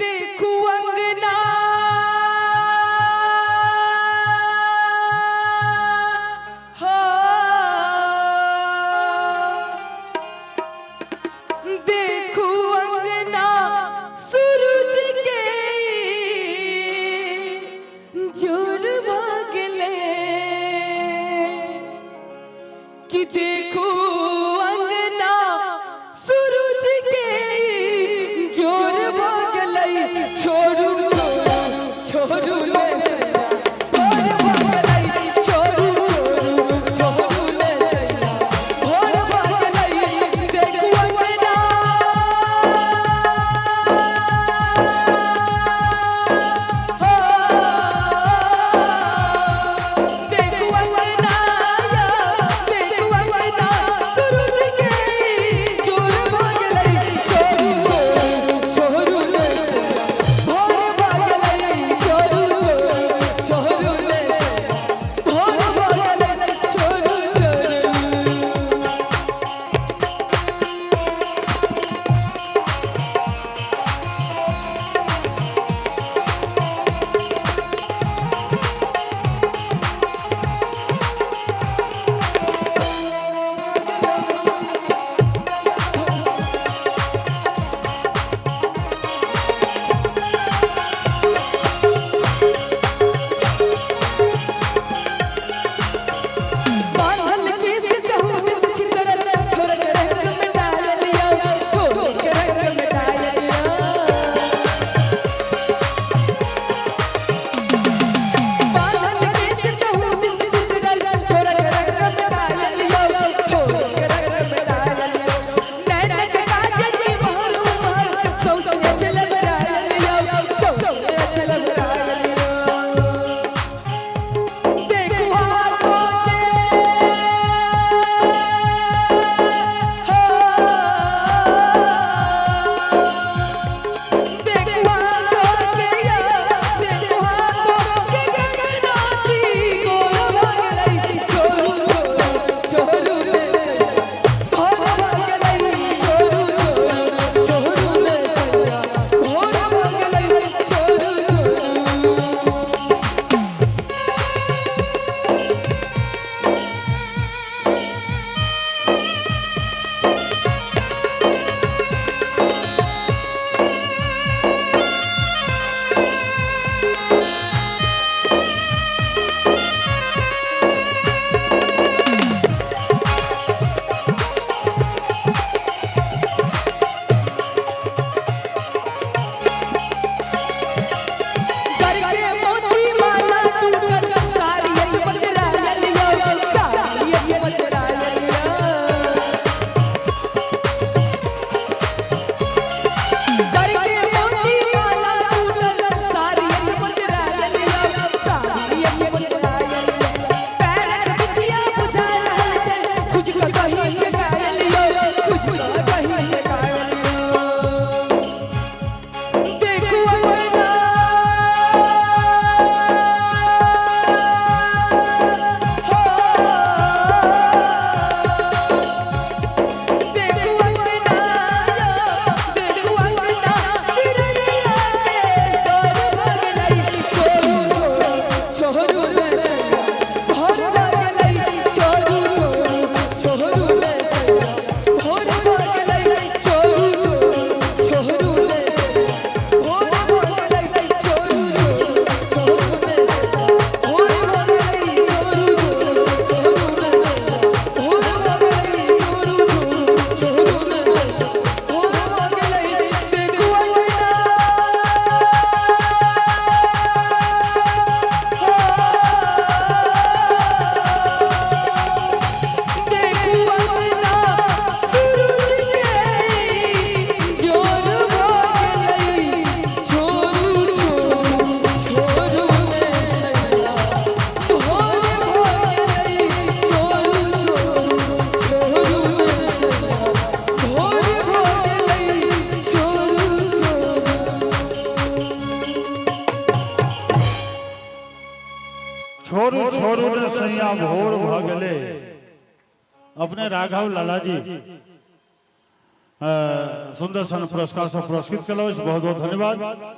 देखू अंगना हो, देखू अंगना सूरज के जोर भागले, कि देखू अंगना सूरज के जोर भागलै, छोड़ू छोड़ू छोड़ू ले सैया भोर भागलै, छोड़ू छोड़ू छोड़ू ले सैया भोर भागलै। देखू अंगना हो, देखू अंगना, देखू अंगना सूरज के जोर भागलै, छोड़ू छोड़ू छोड़ू ले सैया भोर भागलै, छोड़ू छोड़ू छोड़ू ले सैया भोर भागलै, छोड़ू छोड़ू। बांधल केस चहुदिस छितरल, थोरक रंग में डाल लिया, थोरक रंग में डाल लिया। बांधल केस चहुदिस छितरल, थोरक रंग में डाल लिया, थोरक रंग में डाल लिया। नैन के काजल जी मोहर उमर, सौ सौ चल बराल लिया, सौ सौ चल बराल लिया। देखू हाथों के हो, देखू हाथों के, देखू हाथों के गगनाती गोर भागलै, छोड़ू छोड़ू छोड़ू ले सैया भोर भागलै, छोड़ू छोड़ू छोड़ू ले सैया भोर भागलै, छोड़ू छोड़ू। करके मोती माला टूटल, सारी अच बचरायल यो, सारी अच बचरायल यो। करके मोती माला टूटल, सारी अच बचरायल यो, सारी अच बचरायल यो। पैर के बिछिया बुझा रहल छै, खुज क कहीं के कायल यो, खुज क कहीं के कायल यो। देखू अंगना हो, देखू अंगना, देखू अंगना चिड़ैया के सोर भागलै, छोड़ू छोड़ू छोड़ू ले सैया भोर भागलै, छोड़ू छोड़ू छोड़ू ले सैया भोर भागलै, छोड़ू छोड़ू छोड़ू ले सैया भोर भागलै, छोड़ू छोड़ू छोड़ू ले सैया भोर भागलै, छोड़ू छोड़ू छोड़ू ले सैया भोर भागलै, छोड़ू छोड़ू छोड़ू ले सैया भोर भागलै। देखू अंगना हो, देखू अंगना सूरज के जोर भागलै, छोड़ू छोड़ू छोड़ू ले सैया भोर भागलै, छोड़ू छोड़ू छोड़ू ले सैया भोर भागलै, छोड़ू छोड़ू। छोड़ू छोड़ू ने सैया भोर भऽ गेलै। अपने राघव लाला जी सुंदर सन पुरस्कार से पुरस्कृत केलहुँ अछि। बहुत बहुत धन्यवाद।